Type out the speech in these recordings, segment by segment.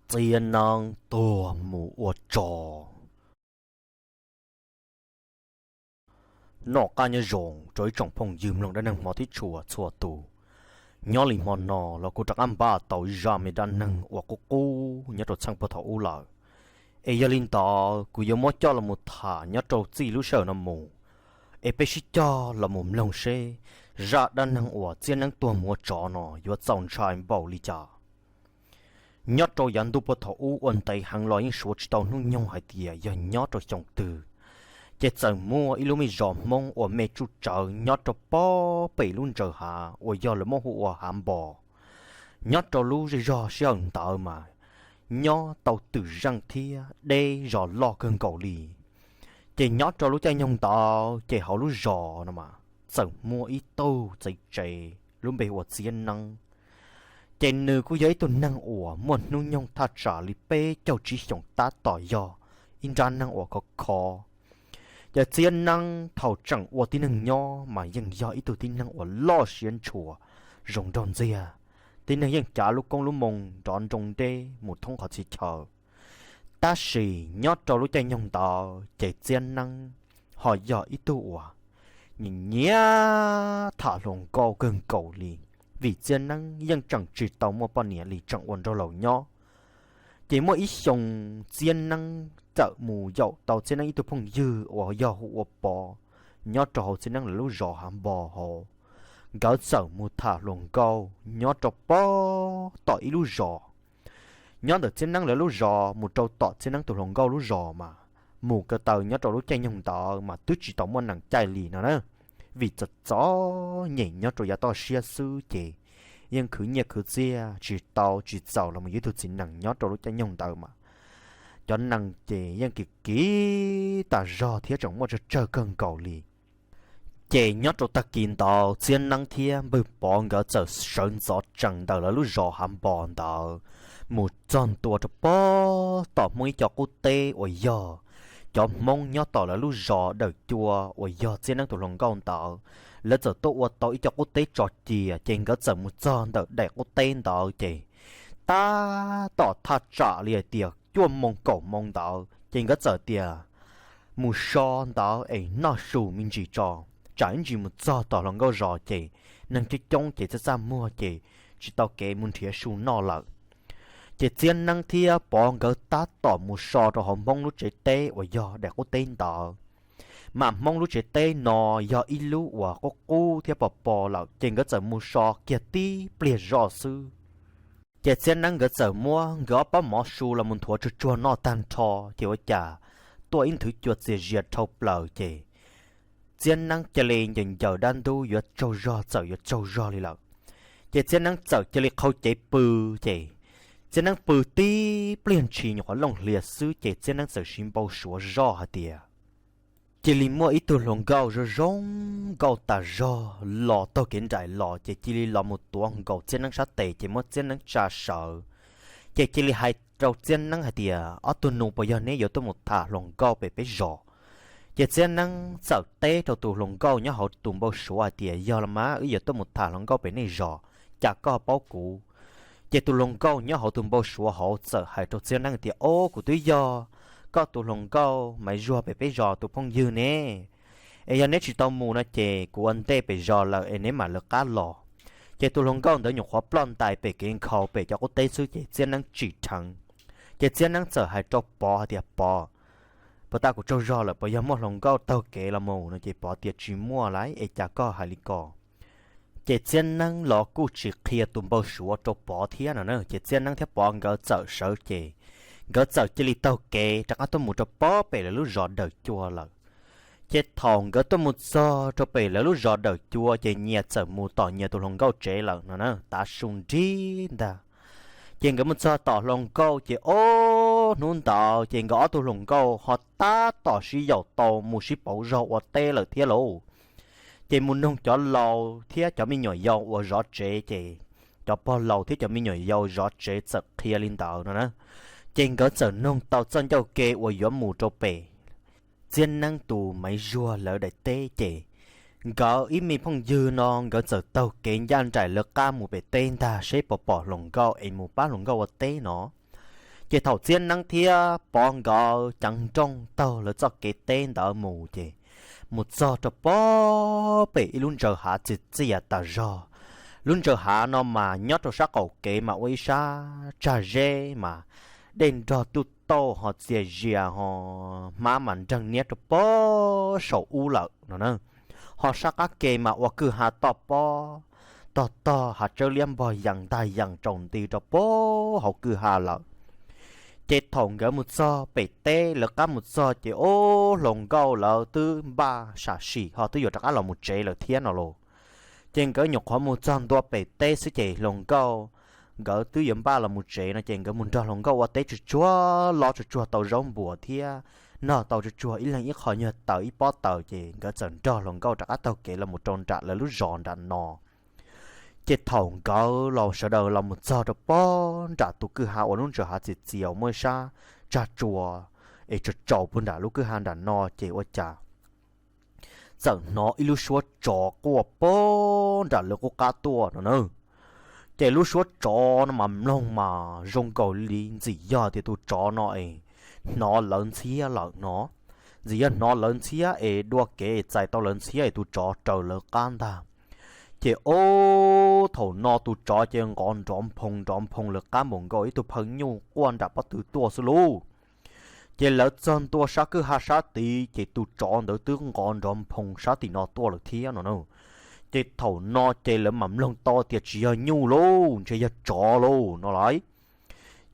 Txiab Neeb tuag mus ua tsov. Noj qab nyob zoo rau ib tsoom phooj ywg mloog dab neeg hmov thiab tshua txhua tus. Nyob li hmo no los kuv rov qab npaj tau ib zaj me dab neeg uas qub qub nyob rau txheej puag thaum ub lawm. Es yog li ntawd kuv yuav muab coj los mus tham nyob rau txij lub sij hawm no mus, es peb sib cog los mus mloog seb zaj dab neeg uas Txiab Neeb tuag mus ua tsov no yuav txaus ntshai npaum li cas. Nyob rau yav ntuj puag thaum ub ua ntev heev los yeej suav tsis tau hnub nyoog hais tias yog nyob rau xyoo twg, ces txawm muaj ib lub me zos Hmoob uas me tsuj tsawv nyob rau pob pem lub ntsaws hav uas yog lawv muab hu ua Hav Npos. Nyob rau lub zej zog sij hawm ntawd mas nyob tau twm zeej thiab deb zos loj kawg nkaus li. Ces nyob rau lub caij nyoog ntawd ces hauv lub zos no mas txawm muaj ib tug txiv tsev lub npe hu ua Txiab Neeb. Ces nws kuj yog ib tug neeg uas muaj hnub nyoog thaj tsam li peb caug tsib xyoos tab tom yog ib nrab neeg uas khov kho. Ces Txiab Neeb thaum tseem ua tib neeg nyob mas yeej yog ib tug tib neeg uas loj siab ntshua, zoo nraug ntxiag, tib neeg yeej cav lub koob lub moo nrov nroo nteb mus thoob qhov txhia chaw. Tab sis nyob rau lub caij nyoog ntawd ces Txiab Neeb ho yog ib tug uas nyiam nyiam tham hluas nkauj kawg nkaus li, vim Txiab Neeb yeej tseem tsis tau muaj poj niam li, tseem ua nraug laus nyob. Ces muaj ib xyoo Txiab Neeb txawm mus yaum tau Txiab Neeb ib tug phooj ywg uas yog hu ua Pov, nyob rau hauv Txiab Neeb lawv lub zos Hav Npos hauv. Nkawd txawm mus tham hluas nkauj nyob rau pob tom ib lub zos. Nyob ntawm Txiab Neeb lawv lub zos mus rau tom Txiab Neeb tus hluas nkauj lub zos mas mus ko taw nyob rau lub caij nyoog ntawd mas twb tsis tau muaj nees caij li no na, vim txom txom nyem nyob rau yav toj siab xwb ces yeej khwv nyiaj khwv txiaj tsis tau tsis txaus los mus yuav ib tug txiv nees nyob rau lub caij nyoog ntawd mas cov nees ces yeej kim kim tas zog thiab tseem muaj tsawg tsawg kawg nkaus li. Ces nyob rau tag kis ntawd Txiab Neeb thiab npawg Pov nkawd txawm sawv ntxov tsees ntawm lawv lub zos Hav Npos ntawd mus txog ntua rau pob tom Hmoob ib co qub teb uas yog cov Hmoob nyob tom lawv lub zos Dawm Cua uas yog Txiab Neeb tus hluas nkauj ntawd. Lawv txawm tuaj ua tau ib co qub teb tso cia, ces nkawd txawm mus txog ntawm daim qub teb ntawd ces tab tom thaj tsam li hais tias cuaj moo kaum moo ntawd ces nkawd txawm tias mus so ntawd es noj su me ntsis tso, tsam ib ntsis mus txog tom hluas nkauj zos ces neeg coob coob ces txaj txaj muag ces tsis tau kev mus nrhiav su noj lawm. Ces Txiab Neeb thiab Pov nkawd tab tom mus so rau hauv Hmoob lub tsev teb uas yog daim qub teb ntawd. Mas Hmoob lub tsev teb no yog ib lub uas qub qub thiab pos pos lawm, ces nkawd txawm mus so kiag tib pliag zoj xwb. Ces Txiab Neeb nkawd txawm muab nkawd ob pob mov su los mus nthuav tsuag tsuag noj tag nrho, ces ua cas tuaj ib nthwv cua txias zias dhau plaws ces Txiab Neeb cia li ncaws ncaws dab ntub yuav tsaug zog, txawm yuav tsaug zog li lawm. Ces Txiab Neeb txawm cia li qhau cev pw, ces Txiab Neeb pw tib pliag ntshis nyuam qhuav looj hlias xwb ces Txiab Neeb txawm siv npau suav zoj hais tias cia li muaj ib tug hluas nkauj zoo zoo nkauj tas zog los taug kev nraim los, ces cia li los mus tuav nkaus Txiab Neeb sab tes ces muab Txiab Neeb tsa sawv. Ces cia li hais rau Txiab Neeb hais tias, ob tug nus, puas yog neb yuav tuaj mus tham hluas nkauj pem peb zos? Ces Txiab Neeb txawm teb rau tus hluas nkauj nyob hauv tus npau suav hais tias, yog los mas, wb yuav tuaj mus tham hluas nkauj pem nej zos, cas koj paub kuv? Ces tus hluas nkauj nyob hauv tus npau suav hauv txawm hais rau Txiab Neeb tias, o, kuv twb yog koj tus hluas nkauj Maiv Zuag pem peb zos tus phooj ywg ne. Es yog neb tsis tau mus no ces kuv ua ntej pem zos lawm es neb mam lawv qab los. Ces tus hluas nkauj ntawd nyuam qhuav ploj ntais pem kev nkhaus pem cov qub teb xwb ces Txiab Neeb tsim dheev. Ces Txiab Neeb txawm hais rau Pov hais tias, Pov, puas tas kuv tsaug zog lawm, puas yog muaj hluas nkauj taug kev los mus no? Ces Pov tias, tsis muaj lauj, es cas koj hais li ko? Ces Txiab Neeb los kuj tsis qhia tus npau suav rau Pov thiab no na. Ces Txiab Neeb thiab Pov nkawd txawm sawv ces nkawd txawm cia li taug kev rov qab tuaj mus rau pob pem lawv lub zos Dawm Cua lawm. Ces thaum nkawd tuaj mus txog rau pem lawv lub zos Dawm Cua ces nyias txawm mus tom nyias tus hluas nkauj tsev lawm no na, tav su nrig ntag. Ces nkawd mus txog tom hluas nkauj ces ob hnub ntawd ces nkawd ob tug hluas nkauj ho tab tom sib yaum tau mus sib pauv zog ua teb lawm thiab lauj. Ces mus noog cov laus thiab cov me nyuam yaus uas zov tsev ces cov pog laus thiab cov me nyuam yaus zov tsev txawm qhia li ntawd no na. Ces nkawd txawm noog tau txoj ncauj ke uas yuav mus rau pem Txiab Neeb tus Maiv Zuag lawv daim teb ces nkawd ib me phooj ywg no nkawd txawm taug kev ncaj nraim lawv qab mus pem teb ntag seb puas pom hluas nkauj es mus pab hluas nkauj ua teb no. Ces thaum Txiab Neeb thiab Pov nkawd ceev nrooj taug lawv txoj kev teb ntawd mus ces mus txog rau pem ib lub ntsawg hav txias txias tas zog. Lub ntsawg hav no mas nyob rau sab qaum kev mas ua ib sab tsag zeb mas dej nrog tuj tauj ho txias zias ho hmab mas nreeg niab rau pem saum ub lawm no na. Ho sab qab ke mas ua kwj ha toj pob tog tog hav tsawb liab npog yees ntag yees tsaus nti rau pem hauv kwj ha lawm. Ces thaum nkawd mus txog pem teb lawv qab mus txog ces ub hluas nkauj lawv twb npaj sam sim ho twb yuav rov qab los mus tsev lawm thiab no los. Ces nkawd nyuam qhuav mus txog ntua pem teb xwb ces hluas nkauj nkawd twb yuav npaj los mus tsev no ces nkawd mus nrog hluas nkauj ua teb tsuag tsuag los tsuag tsuag tau zaub npuas thiab nog tau tsuag tsuag ib leeg ib qho nyuag taws ib pob taws ces nkawd txawm nrog hluas nkauj rov qab taug kev los mus rau nram lawv lub zos nram no. Ces thaum nkawd los sawv daws los mus txog rau pem nram tus kwj ha uas lub ntsawg hav txias txias muaj ib sab tsag tsua es tsaus tsaus puag nram lub kwj ha nram no ces ua cas txawm hnov ib lub suab tsov quaj pem nram lawv qub qab tuaj no na. Ces lub suab tsov no mas mloog mas zoo nkaus li ntxim yog tias tus tsov no es hnov lawv ntxhiab lawm no. Ntxim yog hnov lawv ntxhiab es dua kev es txais tau lawv ntxhiab es tus tsov raws lawv qab ntag. Ces ub thaum no tus tsov ces nqov nrov nphoo nrov nphoo lawv qab npaum nkaus ib tug phaw nyuj quaj nram pob tw tuaj xwb lauj. Ces lawv txog ntua sab kwj ha sab tid ces tus tsov ntawd twb nqov nrov nphoo sab tim no tuaj lawm thiab no na. Ces thaum no ces lawv mam mloog tau tias tsis yog nyuj lauj, ntshe yog tsov lauj no lauj.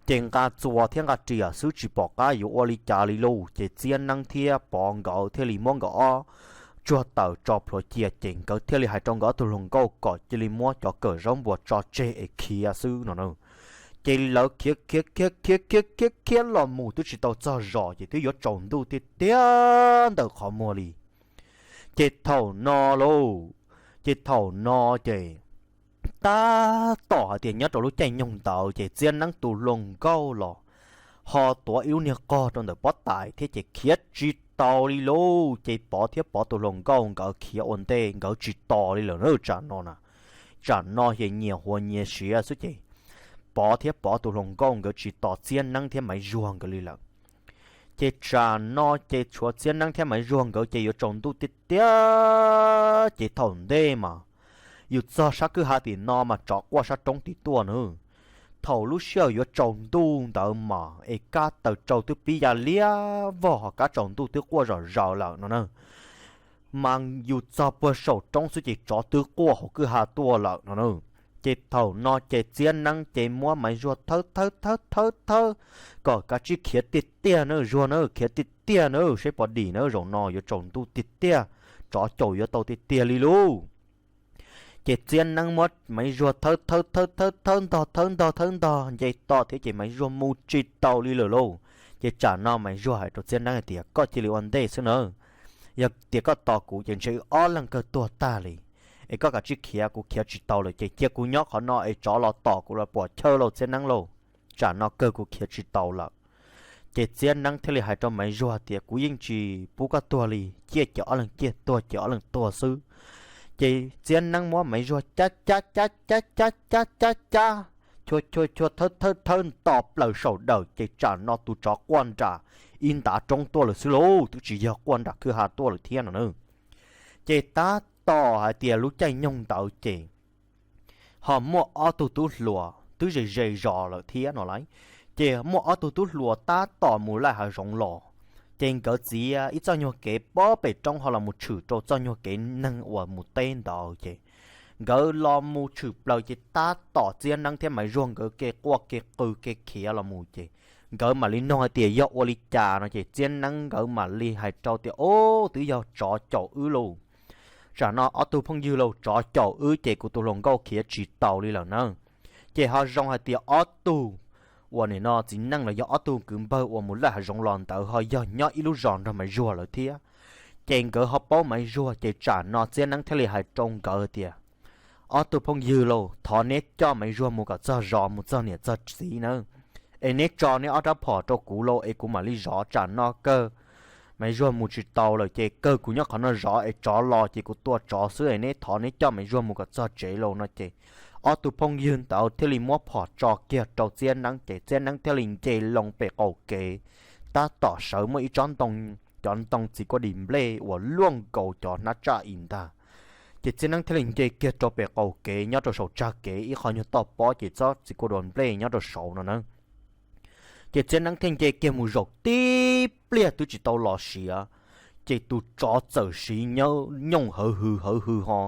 Ces nqa txuas thiab nqa riam xwb tsis pom qab yuav ua li cas li lauj, ces Txiab Neeb thiab Pov nkawd thiaj li muab nkawd ob tsuag taws tso plhuav cia, ces nkawd thiaj li hais rau nkawd ob tug hluas nkauj kom cia li muab cov kawm zaub npuas tso tseg es khiav xwb no na. Ces lawv khiav khiav khiav khiav khiav khiav khiav los mus twb tsis tau txog zos ces twb yuav tsaus ntuj tiag tiag ntawm qhov muag li. Ces thaum no lauj, ces thaum no ces tab tom hais tias nyob rau lub caij nyoog ntawd ces Txiab Neeb tus hluas nkauj los ho tuav ib lub niag qog rau ntawm pob tais thiab ces khiav tsis taus li lauj. Ces Pov thiab Pov tus hluas nkauj nkawd khiav ua ntej nkawd tsis tos li lawm na tsam no na. Tsam no ces nyias huas nyias siav xwb ces Pov thiab Pov tus hluas nkauj nkawd tsis tos Txiab Neeb thiab Maiv Zuag nkawd li lawm. Ces tsam no ces tshuav Txiab Neeb thiab Maiv Zuag nkawd ces yuav tsaus ntuj tiag tiag ces thaum ntej mas yus txog sab kwj ha tim no mas tsov quaj sab roob tim tuaj na. Thaum lub sij hawm yuav tsaus ntuj ntawd mas es kab taws tsau twb pib ya liab vog ho kab tsaus ntuj twb quaj zom zaws lawm no na. Mas yus txog puag saum roob xwb ces tsov twb quaj hauv kwj ha tuaj lawm no na. Ces thaum no ces Txiab Neeb ces muab Maiv Zuag thawb thawb thawb thawb thawb kom kav tsij khiav tiag tiag na Zuag na, khiav tiag tiag na, saib pov dim na, zaum no yuav tsaus ntuj tiag tiag, tsov caum yuav tau tiag tiag li lauj. Ces Txiab Neeb muab Maiv Zuag thawb thawb thawb thawb thawb ntog thawb ntog thawb ntog nce toj thiab ces Maiv Zuag mus tsis tau li lawm lauj. Ces tsam no Maiv Zuag hais rau Txiab Neeb hais tias koj cia li ua ntej xwb na, yog tias koj tos kuv ces ntshe wb ob leeg kawg tuag tag li. Es koj kav tsij khiav, kuv khiav tsis tau lawm ces cia kuv nyob qhov no es tsov los tom kuv los puam chawj lauj Txiab Neeb lauj. Tsam no kawg kuv khiav tsis tau lawm. Ces Txiab Neeb thiaj li hais rau Maiv Zuag tias kuv yeej tsis pub koj tuag li, ciaj ces ob leeg ciaj, tuag ces ob leeg tuag xwb. Ces Txiab Neeb muab Maiv Zuag cab cab cab cab cab cab cab cab, chua chua chua thawb thawb thawb nto plaws saum dawm ces tsam no tus tsov quaj nram ib ntav roob tuaj lawm xwb lauj, twb tsis yog quaj nram kwj ha tuaj lawm thiab no na. Ces tab tom hais tias lub caij nyoog ntawd ces ho muaj ob tug tub hluas twb ze ze zos lawm thiab no lauj. Ces muaj ob tug tub hluas tab tom mus laij hav zoov los, ces nkawd txiav ib txoj nyuag kev pob pem roob ho los mus tshwm rau txoj nyuag kev neeg uas mus teb ntawd ces nkawd los mus tshwm plaws ces tab tom Txiab Neeb thiab Maiv Zuag nkawd kev quaj kev qw kev khiav los mus ces nkawd mam li nug hais tias yog ua li cas no ces Txiab Neeb nkawd mam li hais rau tias ub twb yog tsov caum wb lauj. Tsam no ob tug phooj ywg lauj, tsov caum wb ces kuv tus hluas nkauj khiav tsis taus li lawm na. Ces ho zoo hais tias ob tug uas nim no txiv neej los yog ob tug kwv npawg uas mus laij hav zoov los ntawd ho yog nyob ib lub zos nrog Maiv Zuag lawm thiab. Ces nkawd ho paub Maiv Zuag ces tsam no Txiab Neeb thiaj li hais rau nkawd tias ob tug phooj ywg lauj, thov neb coj Maiv Zuag mus kom txog zos mus txog niam txog txiv nawb, es neb tso neb ob rab phom rau kuv lauj es kuv mam li zov. Tsam no kawg Maiv Zuag mus tsis tau lawm ces kawg kuv nyob qhov no zov es tsov los ces kuv tua tsov xwb es neb thov neb coj Maiv Zuag mus kom txog tsev lauj no ces ob tug phooj ywg ntawd thiaj li muab phom tso kiag rau Txiab Neeb ces Txiab Neeb thiaj li nce loo pem qaum kev, tab tom sawv muaj ib tsob ntoo, cov ntoo txiv kuaj dim nplej uas luaj nkaus cov hnab tsaj ib ntag. Ces Txiab Neeb thiaj li nce kiag rau pem qaum kev nyob rau saum tsag kev ib qho nyuag toj pob ces tsob txiv kuaj dim nplej nyob rau saud no na. Ces Txiab Neeb thiaj nce kiag mus zaum tib pliag twb tsis tau los siav, ces tus tsov txawm siv nyooj hawv hwv hawv hwv ho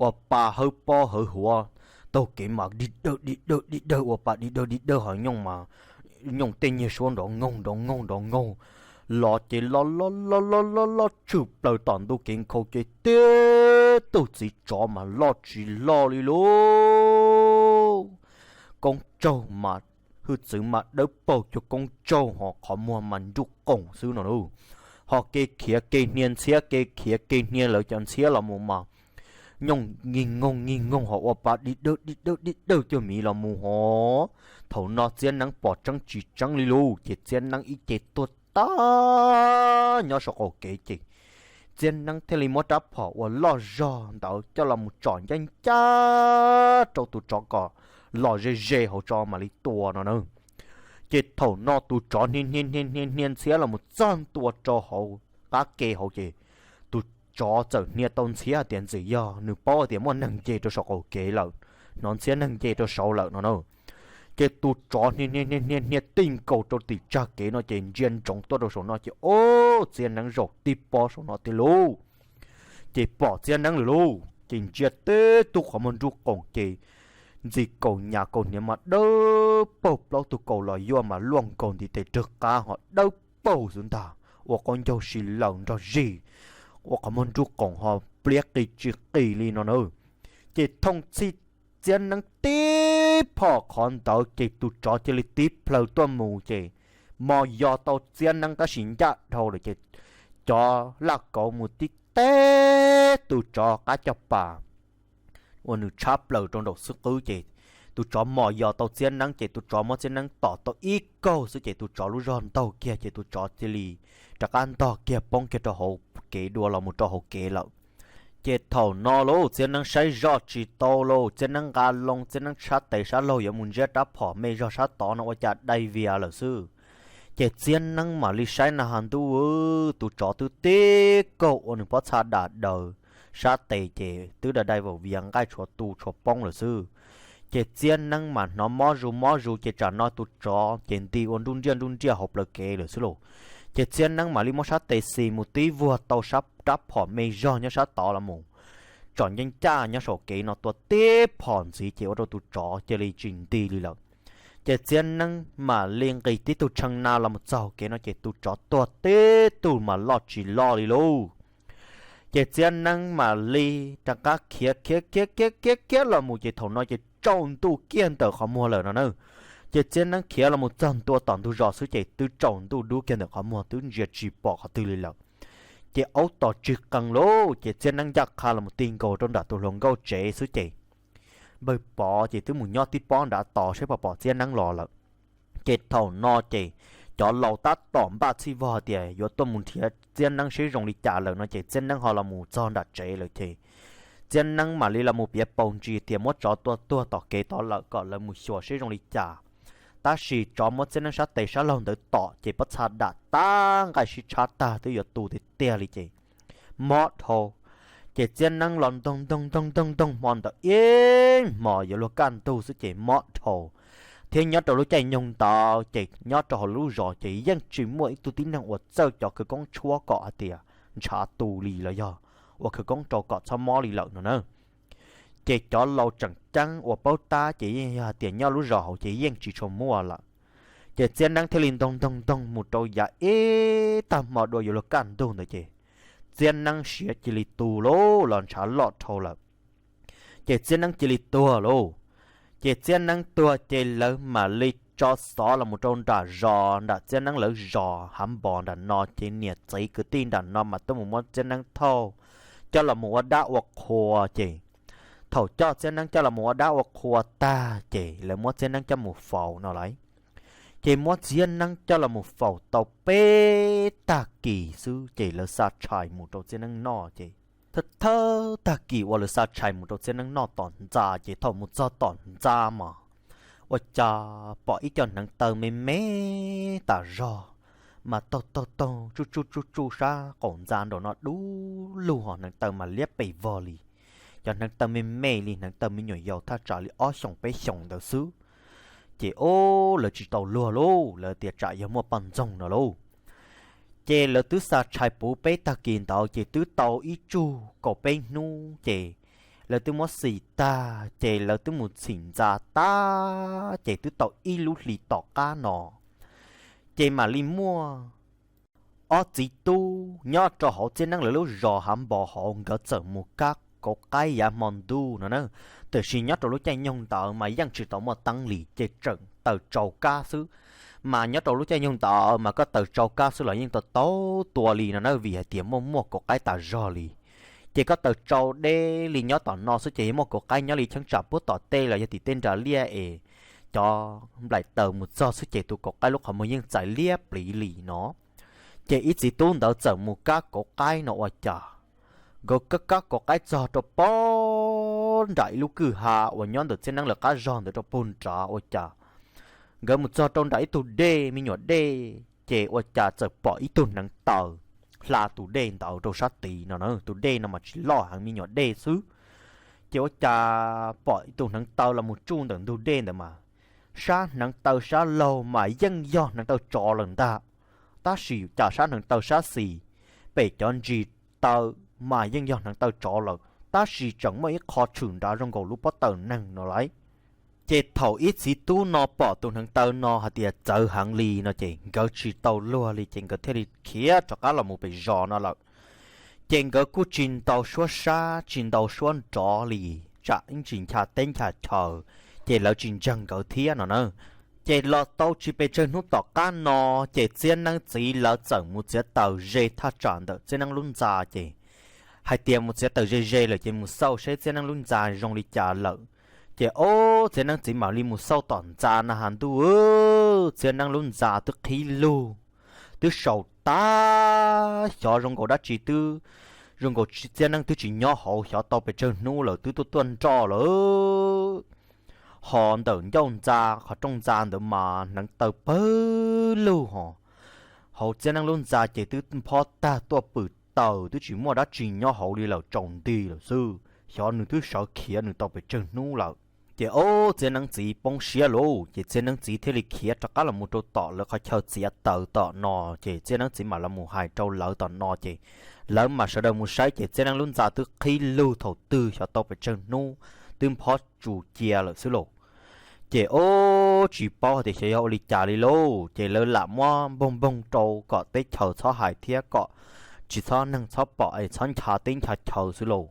ua pa hawb pob hawv huav taug kev mas dig dawg dig dawg dig dawg ua pa dig dawg dig dawg ho nyooj mas nyooj tej nyiag suab nrov nkaug nrov nkaug nrov nkaug los ces loj loj loj loj loj loj tshwm plaws tom ntuj kev nkhaus ces tib tug txiv tsov mas loj tsis loj li lauj. Koob tsaug mas hwj txwv mas dawb paug cuag koob tsaug ho qhov muag mas nruj qoom xwb no lauj. Ho kev khiav kev hnia ntxhiab kev khiav kev hnia lawv cov ntxhiab los mus mas nyooj nkig nkoog nkig nkoog ho ua pa dig dawg dig dawg dig dawg cuag miv los mus ho. Thaum no Txiab Neeb pom tseeb tsis tseeb li lauj ces Txiab Neeb ib ce tuag tag nyob saum qaum kev ces Txiab Neeb thiaj li muab rab phom uas loj zog ntawd coj los mus tsom ncaj ncaj rau tus tsov kom los ze ze hauv tso mam li tua no na. Ces thaum no tus tsov hnia hnia hnia hnia ntxhiab los mus txog ntua rau hauv qab ke hauv ces tus tsov txawm hnia tau ntxhiab hais tias ntxim yog nws paub hais tias muaj neeg nce rau saum qaum kev lawm, hnov ntxhiab neeg nce rau saud lawm no na. Ces tus tsov hnia hnia hnia hnia tij nkaus rau tim tsag kev no ces ntsia ntsoov tuaj rau saum no ces ob Txiab Neeb zaum tib pob saum no tiag lauj. Ces pom Txiab Neeb lawm lauj ces ntsia tib tug qhov muag nruj qoom ces ntxi kaus nyas kaus hniav mas dawb paug plaub tug kaus los yuaj mas luaj nkaus ntiv tes rag qab ho dawb paug xwb ntag ua qaub ncaug si laws nrog zig, ua qhov muag nruj qoom ho pliab qis tsis qis li no na. Ces thooj txhij Txiab Neeb tib phom qhov ntawd ces tus tsov cia li tib plhaw tuaj mus ces mos yos tau Txiab Neeb tab sis ncaj dhau lawm ces cov laj kauv mus tib teb tus tsov qab caj pas uas nws tshab plaws rau nraum xwb qwb ces tus tsov mos yos tau Txiab Neeb ces tus tsov muab Txiab Neeb tom tau ib kaug xwb ces tus tsov lub zog ntaug kiag ces tus tsov cia li rov qab ntog kiag poob kiag rau hauv kev dua los mus rau hauv kev lawm. Ces thaum no lauj Txiab Neeb saib zoj tsis tau lauj, Txiab Neeb nqa loo, Txiab Neeb sab tes sab laug yuav mus ntsiab rab phom me zog sab tod no ua cas dai vias lawm xwb. Ces Txiab Neeb mam li saib na has ntuj, tus tsov twb tib kaug ua nws pob txha dam daws sab tes ces twb da dai vaum vias nqaij tshuav tu tshuav poob lawm xwb. Ces Txiab Neeb mas hnov mob zus mob zus ces tsam no tus tsov ces nti ua nruj nriaj nruj nriaj hauv plawv kev lawm xwb lauj. Ces Txiab Neeb mam li muab sab tes xis mus tib vuag tau sab rab phom me zog nyob sab tod los mus tsom ncaj ncaj nyob saum kev no tua tib phom ntxiv ces ua rau tus tsov cia li tsis nti li lawm. Ces Txiab Neeb mam li nqis tib tug tshee na los mus txog kev no ces tus tsov tuag tib tug mas loj tsis loj li lauj. Ces Txiab Neeb mam li rov qab khiav khiav khiav khiav khiav khiav los mus ces thaum no ces tsaus ntuj kiag ntawm qhov muag lawm no na. Ces Txiab Neeb khiav los mus txog ntua tom ntug zos xwb ces twb tsaus ntuj dub kiag ntawm qhov muag twb ntsia tsis pom qhov twg li lawm. Ces aub tos tsis qee lauj, ces Txiab Neeb ncaj qha los mus ti nkaus rau nram tus hluas nkauj tsev xwb ces npawg Pov ces twb mus nyob tib pob nrad tos saib puas pom Txiab Neeb los lawm. Ces thaum no ces cov laus tab tom npaj txhij vog tias yuav tuaj mus nrhiav Txiab Neeb seb zoo li cas lawm no ces Txiab Neeb ho los mus txog nram tsev lawm ces Txiab Neeb mam li los mus piav paus ntsis tias muab tsov tua tuag tom kev tod lawm kom lawv mus xyuas seb zoo li cas. Tab sis tsov muab Txiab Neeb sab tes sab laug ntawd tom ces pob txha dam tag nqaij sib tshab tag twb yuav tu tiag tiag li ces mob dhau. Ces Txiab Neeb los ntoog ntoog ntoog ntoog ntoog hmo ntawd ib hmos yuav luag kaj ntug xwb ces mob dhau. Thiab nyob rau lub caij nyoog ntawd ces nyob rau hauv lub zos ces yeej tsis muaj ib tug tib neeg uas txawj cov khawv koob tshuab kom hais tias ntshav tu li los yog ua khawv koob rau kom txhob mob li lawm no na. Ces cov laus tseem ceeb uas paub tab ces yeej yog hais tias nyob lub zos hauv ces yeej tsis tshua muaj lawm. Ces Txiab Neeb thiaj li ntoog ntoog ntoog mus rau yav ib tag hmo dua yuav luag kaj ntug ntawd ces Txiab Neeb siav cia li tu lauj, los ntshav loj dhau lawm. Ces Txiab Neeb cia li tuag lauj. Ces Txiab Neeb tuag ces lawv mam li tso xov los mus rau nram zos, nram Txiab Neeb lawv zos Hav Npos nram no ces niam txiv kwv tij nram no mas tuaj mus muab Txiab Neeb thauj coj los mus ua dab ua qhua ces thaum coj Txiab Neeb coj los mus ua dab ua qhua tag ces lawv muab Txiab Neeb coj mus faus no lauj. Ces muab Txiab Neeb coj los mus faus tau peb tag kis xwb ces lawv xa tshais mus rau Txiab Neeb noj ces Thawj thawj tag kis uas lawv xa tshais mus rau txiab neeb noj tom ntxa ces thaum mus txog tom ntxa mas ua cas pom ib co hneev taw me me tas zog mas taug taug taug tsuj tsuj tsuj tsuj sab qaum ntxa nraum no dub lug, ho hneev taw mas liab pes vog li. Cov hneev taw me me li hneev taw me nyuam yaus thaj tsam li ob xyoos peb xyoos ntawd xwb. Ces ob lawv tsis tau luag lauj, lawv tias tsam yog muaj poj ntxoog no lauj. Ces lawv twb xa tshais puv peb tag kis ntawd ces twb tau ib tsug kaum peb hnub ces lawv twb muab xim tag ces lawv twb mus txhim ntxa tag ces twb tau ib lub hlis tom qab no ces mam li muaj ob txiv tub nyob rau hauv txiab neeb lawv lub zos hav npos hauv, nkawd txawm mus kab kauv qaib yav hmo ntuj no na. Tiam sis nyob rau lub caij nyoog ntawd mas yeej tsis tau muaj teeb li ces tseem taws tsau kab xwb. Mas nyob rau lub caij nyoog ntawd mas koj taws tsau kab xwb los yeej tau tau tua li no na, vim hais tias muaj muaj kauv qaib tas zog li. Ces koj taws tsau deb li nyob tom no xwb ces yeej muaj kauv qaib nyob li cheeb tsam puag tom tej los yog tim tej nras liaj es cov nplaim taws mus txog xwb ces tus kauv qaib lub qhov muag yeej txais liab pliv li no. Ces ib txiv tub ntawd txawm mus kab kauv qaib no ua cas nkawd kab kab kauv qaib txog rau pob nram ib lub kwj ha uas nyob ntawm txiab neeb lawv qab zog ntawd rau puag nrad ua cas nkawd mus txog rau nram ib tug dej me nyuam dej ces ua cas txawm pom ib tug hneev taw hla tus dej ntawd rau sab tid no na. Tus dej no mas tsis loj heev, me nyuam dej xwb. Ces ua cas pom ib tug hneev taw los mus tsuj ntawm ntug dej ntawd mas sab hneev taw sab laug mas yeej yog hneev taw tsov lawm ntag. Tab sis cas sab hneev taw sab xis pem cov ntsis taw mas yeej yog hneev taw tsov lawm tab sis tseem muaj ib qho tshwm nrad zoo nkaus lub pob taws neeg no lauj. Ces thaum ib txiv tub no pom tus hneev taw no hais tias txawv heev li no ces nkawd tsis tau luag li ces nkawd thiaj li khiav rov qab los mus pem zos no lawm. Ces nkawd kuj tsis ntau suab sab tsis ntau suab nrov li, tsam ib ntsis ncha teb ncha chaw ces lawv tsis ntseeg nkawd thiab no na. Ces los tau tsis pes tsawg hnub tom qab no ces txiab neeb txiv lawv txawm mus txiav taws ze thaj tsam ntawm txiab neeb lub ntxa ces hais tias mus txiav taws ze ze lawm ces mus xauj seb txiab neeb lub ntxa zoo li cas lawm. Ces ob txiab neeb txiv mam li mus xauj tom ntxa na has ntuj, txiab neeb lub ntxa twb qhib lug, twb saum tag xyov zoo nkaus dab tsi twb, zoo nkaus txiab neeb twb tsis nyob hauv xyov tau pes tsawg hnub lawm twb tuaj tuaj nroj lawm. Ho ntawm ncauj ntxa qhov rooj ntxa ntawd mas hneev taw pawg lug ho, hauv txiab neeb lub ntxa ces twb nphob tag tuaj pwm taws twb tsis muaj dab tsi nyob hauv li lawm, tsaus nti lawm xwb, xyov nws twb sawv khiav nws tau pes tsawg hnub lawm. Ces ob txiab neeb txiv poob siab lauj ces txiab neeb txiv thiaj li khiav rov qab los mus rau tom lawv qhov chaw txiav taws tom no ces txiab neeb txiv mam los mus hais rau lawv tom no ces lawv mam sawv daws mus saib ces txiab neeb lub ntxa twb qhib lug thaum twg xyov tau pes tsawg hnub, twb nphob tsus cia lawm xwb lauj. Ces ob tsis paub hais tias xyov yog ua li cas li lauj ces lawv lam muab npoog npoog rau kom teb chaws txhob hais thiab kom tsis txhob neeg txhob pom es txhob ncha teb ncha chaw xwb lauj.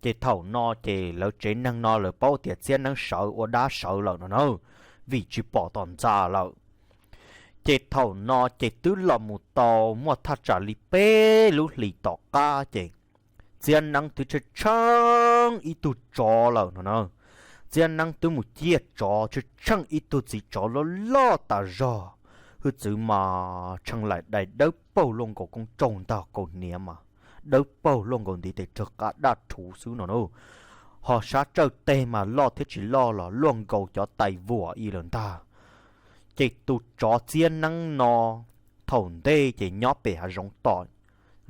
Ces thaum no ces lawv tsev neeg no lawv paub tias txiab neeb sawv ua dab sawv lawm no na, vim tsis pom tom ntxa lawm. Ces thaum no ces twb los mus tau muaj thaj tsam li peb lub hlis tom qab ces txiab neeb twb tsheej tsheej ib tug tsov lawm no na. Txiab neeb twb mus ciaj tsov tsheej tsheej ib tug txiv tsov loj loj tas zog, hwj txwv mas tsheej laim dais dawb paug luaj nkaus koob tsaug ntag, kaus hniav mas dawb paug luaj nkaus ntiv tes rag qab daj rhuv xwb no na. Ho sab tsawj teg mas loj thiab tsis loj los luaj nkaus cov tais vuam ib lawm ntag. Ces tus tsov txiab neeb no thaum ntej ces nyob pem hav zoov tom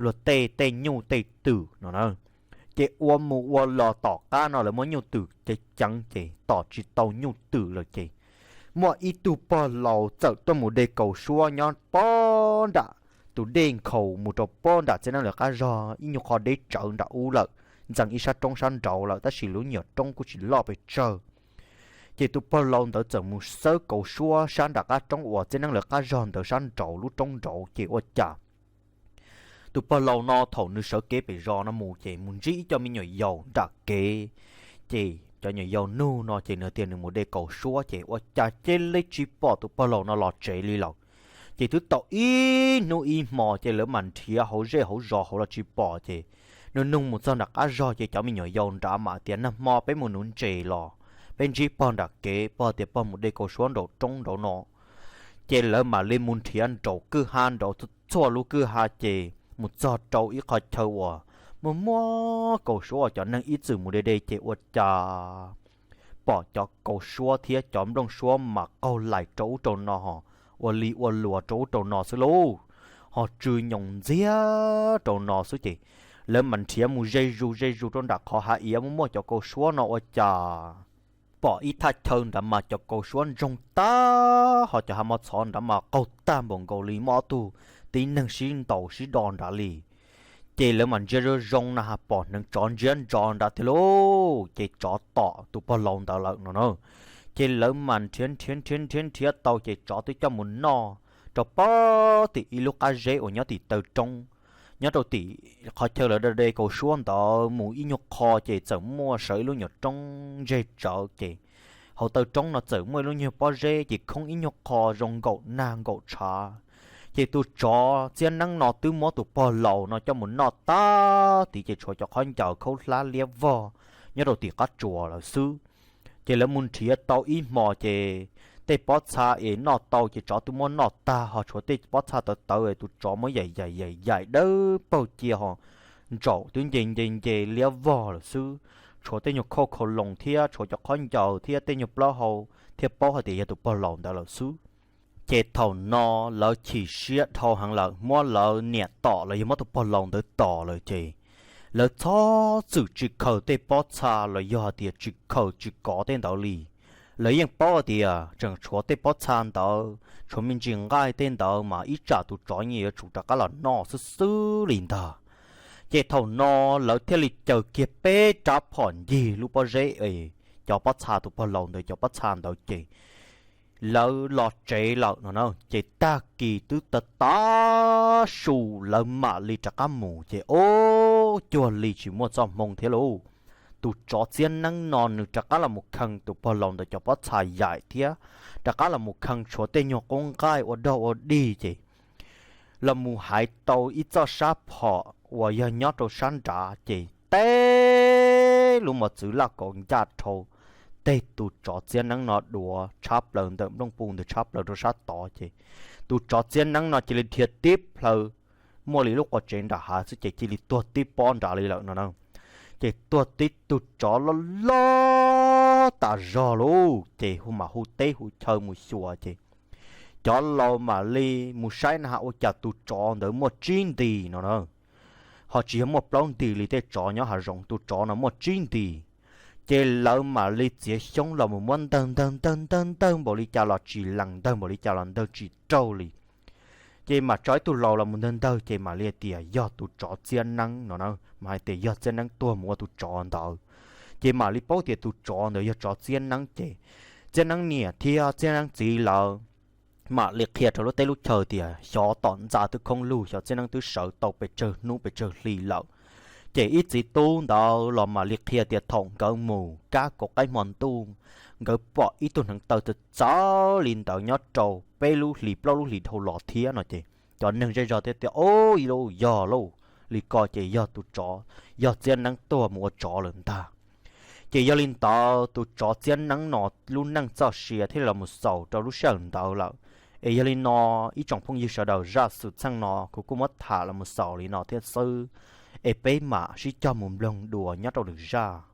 luag tej tej nyuj tej twm no na. Ces ua mus ua los tom qab no lawv muab nyuj twm ceev ceev ces tom tsis tau nyuj twm lawm ces muaj ib tug pog laus txawm tuaj mus de kaus suab nyob pob nram tus dej nkhaus mus rau pob nram txiab neeb lawv qab zog ib nyuag qho deb tsawv nram ub lawm, ntxeev ib sab roob sab nraud lawm tab sis lub nyuam roob kuj tsis loj pes tsawg. Ces tus pog laus ntawd txawm mus xawb kaus suab sab nram qab roob uas txiab neeb lawv qab zog ntawd sab nraud lub roob nraud ces ua cas tus pog laus no thaum nws sawv kev pem zos no mus ces mus ntsib ib co me nyuam yaus nram kev. Ces cov nyuam yaus nug no ces nws tias nws mus de kaus suab ces ua cas cia li tsis pom tus pog laus no los tsev li lawm. Ces twb tau ib hnub ib hmo ces lawv mam nrhiav hauv zej hauv zos hauv los tsis pom ces nug nug mus txog nram qab zog ces cov me nyuam yaus nrad mam tias nag hmo peb mus nuv ntses los peb ntsib pog nram kev, pog tias pog mus de kaus suab nraum roob nraud no. Ces lawv mam li mus nrhiav nraum kwj ha nraud txhua lub kwj ha ces mus txog rau ib qho chaw uas muaj muaj kaus suab uas cov neeg ib txwm mus de de ces ua cas pom cov kaus suab thiab cov nplooj suab mas qaug lais rau ub rau no, ua li ua luas rau ub rau no xwb lauj, ho tsw nyoos ntxiag rau no xwb ces lawv mam nrhiav mus ze zus ze zus rau nram qhov hav iav muaj muaj cov kaus suab no ua cas pom ib thaj chaw nrad mas cov kaus suab ntsoog tag ho cov hav mos txhov nrad mas qaug tag npaum nkaus li muaj ob tug tib neeg sib ntaus sib do nrad li. Ces lawv mam ntsia zoo zoo na has pom hneev tsov ntsia ntso nrad tiag lauj, ces tsov tom tus pog laus ntawd lawm no na. Ces lawv mam nrhiav nrhiav nrhiav nrhiav nrhiav tau ces tsov twb coj mus noj rau pem tim ib lub qab zeb uas nyob tim taw roob, nyob rau tim qhov chaw lawv de kaus suab ntawd mus ib nyuag qho ces txawm muaj sawv ib lub nyuag roob ntseg tsawv ces hauv taw roob no txawm muaj ib lub nyuag pob zeb ces khoob ib nyuag qho zoo nkaum nag nkaum tshav. Ces tus tsov txiab neeb no twb muab tus pog laus no coj mus noj tag tid ces tshuav cov khaub ncaws khaub hlab liab vog nyob rau tim qab tsuas lawm xwb. Ces lawv mus nrhiav tau ib hmo ces tej pob txha es noj tau ces tsov twb muab noj tag ho tshuav tej pob txha tawv tawv es tus tsov muab yaim yaim yaim yaim dawb paug cia ho ntsaum twb nce nce nce liab vog lawm xwb. Tshuav tej nyuag khauj khau loos thiab tshuav cov khaub ncaws thiab tej nyuag plaub hau thiab paub hais tias yog tus pog laus ntawd lawm xwb. Ces thaum no lawv chim siab dhau heev lawm, muab lawv niam tom los yog muab tus pog laus ntawd tom lawm ces lawv txhob txwm tsis khaws tej pob txha los yog hais tias tsis khaws tsis kov tej ntawd li. Lawv yeej paub hais tias tseem tshuav tej pob txha ntawd, tshuav me ntsis nqaij tej ntawd mas ib tsam tus tsov yeej yuav tsum rov qab los noj xwb xwb li ntag. Ces thaum no lawv thiaj li caws kiag peb rab phom ncig lub pob zeb es cov pob txha tus pog laus ntawd cov pob txha ntawd ces lawv los tsev lawm no na. Ces tag kis twb tav tav su lawv mam li rov qab mus ces ub cuag li tsis muaj txoj hmoo thiab lauj. Tus tsov txiab neeb no nws rov qab los mus khee tus pog laus ntawd cov pob txha yaim thiab rov qab los mus khee tshuav tej nyuag qub nqaij ua dog ua dig ces los mus hais tau ib txoj sab phom uas yog nyob rau sab nrad ces teb lub mos txwv laj kaus ncaj dhau teg tus tsov txiab neeb no duav tshab plaws ntawm nplooj pub ntawd tshab plaws rau sab tod ces tus tsov txiab neeb no cia li dhia tib plhaw muaj li lub quas tsev nram hav xwb ces cia li tuag tib pob nrad li lawm no na. Ces tuag tib tug tsov loj loj tas zog lauj ces hu mam hu teb hu chaw mus xyuas ces cov laus mam li mus saib na has ua cas tus tsov ntawd muaj tsib nti no na. Ho tsis yog muaj plaub nti li tej tsov nyob hav zoov, tus tsov no muaj tsib nti. Ces lawv mam li txiav xyoob los mus muab ntawg ntawg ntawg ntawg ntawg npaum li cas los tsis lees, ntawg npaum li cas los ntawg tsis raug li. Ces mam tso ib tug laus los mus ntawg ntawg ces mam li tias yog tus tsov txiab neeb no na, mas hais tias yog txiab neeb tuag mus ua tus tsov ntawd. Ces mam li paub tias tus tsov ntawd yog tsov txiab neeb ces txiab neeb niam thiab txiab neeb txiv lawv mam li qhia rau lub teb lub chaw tias xyov tom ntxa twb khoob lug, xyov txiab neeb twb sawv tau pes tsawg hnub pes tsawg hli lawm. Ces ib txiv tub ntawd los mam li qhia tias thaum nkawd mus kab kaum qaib hmo ntuj, nkawd pom ib tug hneev taw txawv txawv li ntawd nyob rau peb lub hlis plaub lub hlis dhau los thiab no ces cov neeg zej zog thiaj tias, Au, yog lauj, li ko ces yog tus tsov, yog txiab neeb tuag mus ua tsov lawm ntag. Ces yog li ntawd tus tsov txiab neeb no lub neej txoj sia thiaj li los mus xaus rau lub sij hawm ntawd lawm. Es yog li no, ib tsoom phooj ywg sawv daws, zaj xwm txheej no kuv kuj muab tham los mus xaus li no thiab xwb, es peb mam sib cog mus mloog dua nyob rau lwm zaj.